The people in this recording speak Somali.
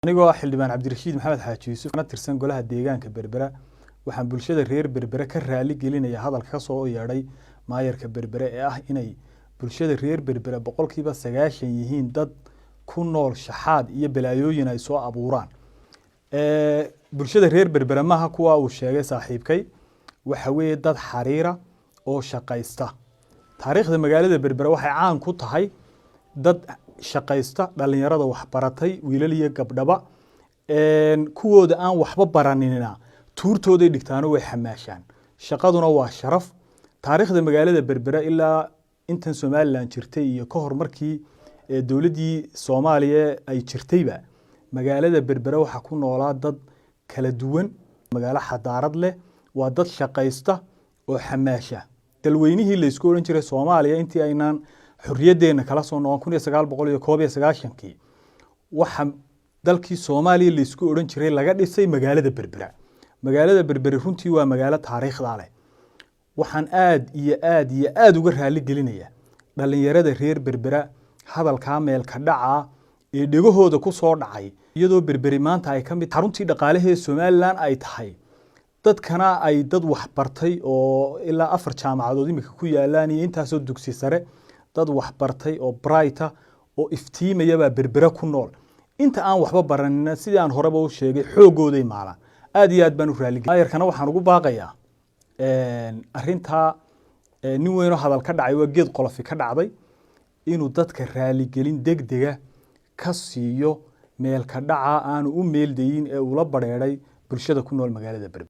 Anigoo ah Xildhibaan Cabdirashiid Maxamed Xaaji Yuusuf, kana tirsan Golaha Deegaanka Berbera, waxaan bulshada reer Berbere ka raali gelinaya hadalka ka soo yeedhay maayarka Berbere ee ah inay bulshada reer Berbere 90% yihiin dad ku nool shaxaad iyo balaayooyin ay soo abuuraan. Bulshada reer Berbere maaha kuwa uu sheegay saaxiibkay. Waxa weeye dad xariira oo shaqaysta. Taariikhda magaalada Berbere waxay caan ku tahay dad shaqaysta, dhalinyarada waxbaratay, wiilal iyo gabdhaba. Kuwooda aan waxba baranina tuurtooday dhigtaano way xamaashaan, shaqaduna waa sharaf. Taariikhda magaalada Berbere ilaa intan Somaliland jirtay iyo ka hor markii dowladdii Soomaaliya ay jirtayba, magaalada Berbere waxaa ku noolaa dad kala duwan. Magaalo xadaarad leh, waa dad shaqaysta oo xamaasha. Dalweynihii laysku odhan jiray Soomaaliya intii aynaan xorriyaddeena kala soo noqon 1991-kii, waxa dalkii Soomaaliya laysku odhan jiray laga dhisay magaalada Berbera. Magaalada Berbere runtii waa magaalo taariikhda leh. Waxaan aad iyo aad iyo aada uga raali gelinayaa dhalinyarada reer Berbera hadalkaa meelka dhaca ee dhegahooda ku soo dhacay, iyadoo Berberi maanta ay ka mid xaruntii dhaqaalahee Somaliland ay tahay, dadkana ay dad waxbartay oo ilaa 4 jaamacadood imika ku yaalaan iyo intaasoo dugsi sare, dad waxbartay oo bright ah oo iftiimayabaa Berbere ku nool. Inta aan waxba baranina, sidii aan horeba u sheegay, xoogooday maalaan. Aad iyo aad baan u raaligel. Maayarkana waxaan ugu baaqayaa arrintaa, nin weynoo hadal ka dhacay waa geed qolofi ka dhacday, inuu dadka raaligelin degdega ka siiyo meelka dhaca aanu u meeldayin ee ula badheedhay bulshada ku nool magaalada Berbera.